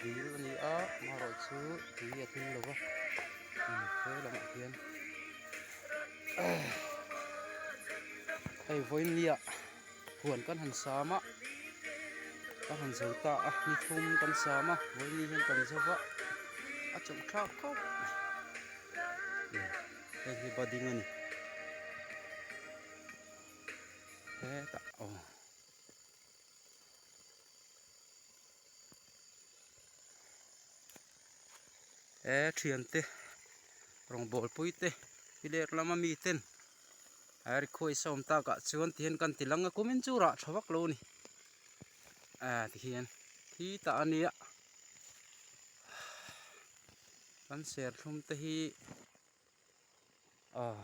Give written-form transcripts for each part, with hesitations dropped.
Dil a ni a amaherawh chu tui a tling lo va he lamah hian hei vawinia huan kan han sam a kan han zo ta a ni thum kan sam a vawiin hian kan zo va a chawlh thlak khawp mai hei hi budding a ni hetah aw. He thiante rawngbâwl pui te piler lama mi ten a request a awm takah chuan tihian kan ti lang a kumin chu rah tha vak lo a ni ah tihian khi tah a nia kan serthlum te hi ah.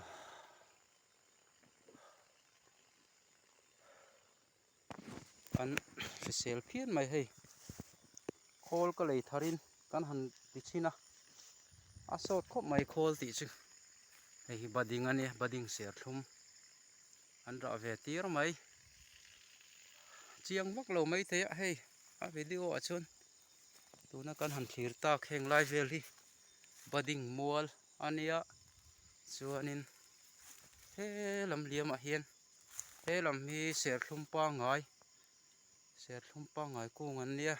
An hrisel phian mai hei khawl ka lei thar in kan han ti chhin a a sawt khawp mai khawl tih chu hei hi budding a nia budding serthlum an rah ve tir mai chiang vak lo mai thei a hei a video ah chuan tuna kan han thlir tak heng lai vel hi budding mual a nia chuanin he lam liam ah hian. He lam hi serthlum pangngai serthlum pangngai kung an nia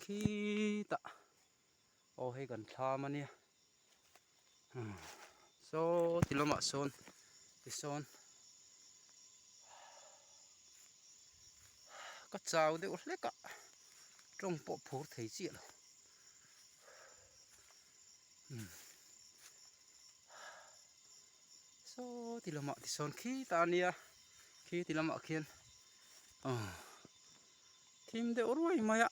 khitah aw hei kan thlam a nia saw ti lamah sawn tisawn ka chau deuh hlek a tawng pawh phur thei chiah lo. Saw ti lamah tisawn khi ta a nia khi ti lamah khian aw thim deuh ruai mai a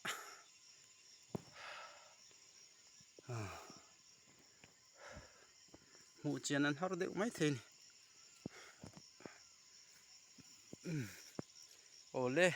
hmuh chian an har deuh mai thei a ni awle.